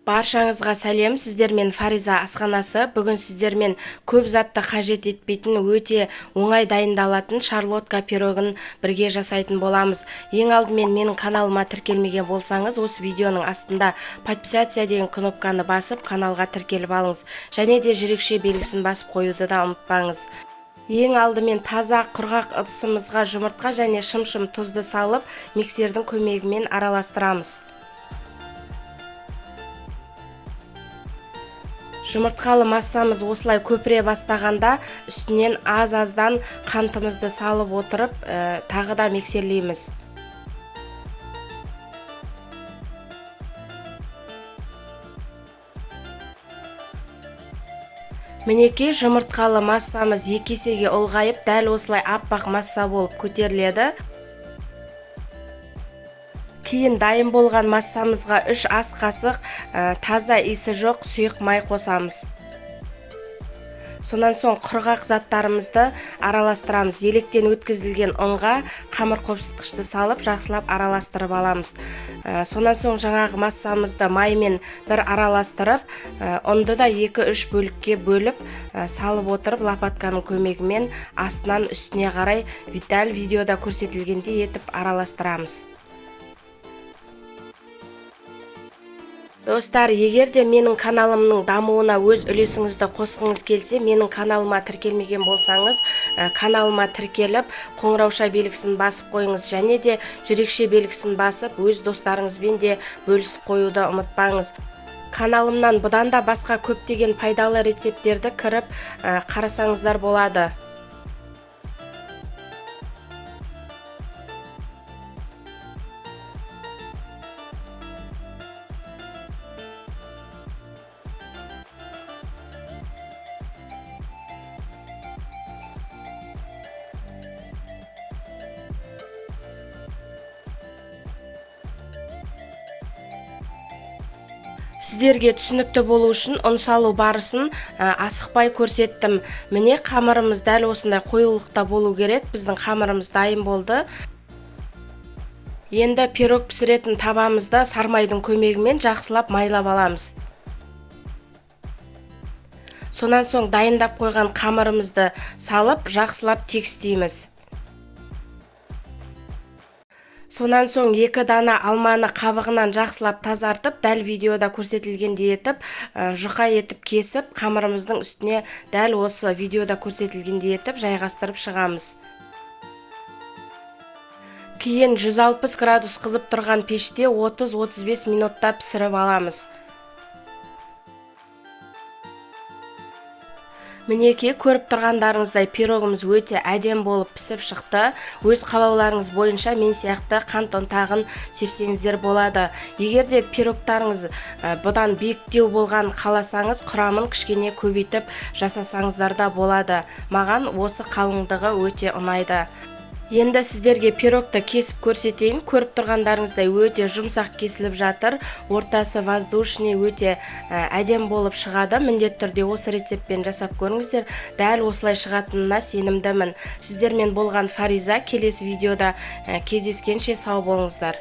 Баршаңызға сәлем, сіздермен Фариза асханасы. Бүгін сіздермен көп затты қажет етпейтін, өте оңай дайындалатын шарлотка пирогын бірге жасайтын боламыз. Ең алдымен менің каналыма тіркелмеген болсаңыз, осы видеоның астында подписаться деген кнопканы басып, каналға тіркеліп алыңыз. Және де жүрекше белгісін басып қоюды да ұмытпаңыз. Ең алдымен таза құрғақ ыдысымызға жұмыртқа және шым-шым тұзды салып, миксердің көмегімен араластырамыз. Жұмыртқалы массамыз осылай көпіре бастағанда үстінен аз-аздан қантымызды салып отырып, тағы да миксерлейміз. Мінекей, жұмыртқалы массамыз екі есеге ұлғайып, дәл осылай аппақ масса болып көтеріледі. Кейін дайын болған массамызға 3 ас қасық таза иісі жоқ сұйық май қосамыз. Сонан соң құрғақ заттарымызды араластырамыз. Електен өткізілген ұнға қамыр қопсытқышты салып, жақсылап араластырып аламыз. Сонан соң жаңағы массамызды маймен бір араластырып, ұнды да 2-3 бөлікке бөліп, салып отырып, лопатканың көмегімен астынан үстіне қарай дәл видеода көрсетілгендей етіп араластырамыз. Достар, егер де менің каналымның дамуына өз үлесіңізді қосқыңыз келсе, менің каналыма тіркелмеген болсаңыз, каналыма тіркеліп, қоңырауша белгісін басып қойыңыз және де жүрекше белгісін басып, өз достарыңызбен де бөлісіп қоюды ұмытпаңыз. Каналымнан бұдан да басқа көптеген пайдалы рецепттерді кіріп, қарасаңыздар болады. Сіздерге түсінікті болу үшін ұн салу барысын асықпай көрсеттім. Міне, қамырымыз дәл осындай қоюлықта болу керек. Біздің қамырымыз дайын болды. Енді пирог пісіретін табамызда сармайдың көмегімен жақсылап майлап аламыз. Сонан соң дайындап қойған қамырымызды салып, жақсылап тегістейміз. Сонан соң 2 дана алманы қабығынан жақсылап тазартып, дәл видеода көрсетілгендей етіп, жұқа етіп кесіп, қамырымыздың үстіне дәл осы видеода көрсетілгендей етіп жайғастырып шығамыз. Кейін 160 градус қызып тұрған пеште 30-35 минутта пісіріп аламыз. Мінекей, көріп тұрғандарыңыздай пирогымыз өте әдем болып пісіп шықты. Өз қалауларыңыз бойынша мен сияқты қант ұнтағын сепсеңіздер болады. Егер де пирогтарыңыз бұдан биіктеу болған қаласаңыз, құрамын кішкене көбейтіп жасасаңыздар да болады. Маған осы қалыңдығы өте ұнайды. Енді сіздерге пирогты кесіп көрсетейін. Көріп тұрғандарыңыздай өте жұмсақ кесіліп жатыр. Ортасы воздушный, өте әдем болып шығады. Міндетті түрде осы рецептпен жасап көріңіздер. Дәл осылай шығатынына сенімдімін. Сіздермен болған Фариза. Келесі видеода кездескенше сау болыңыздар.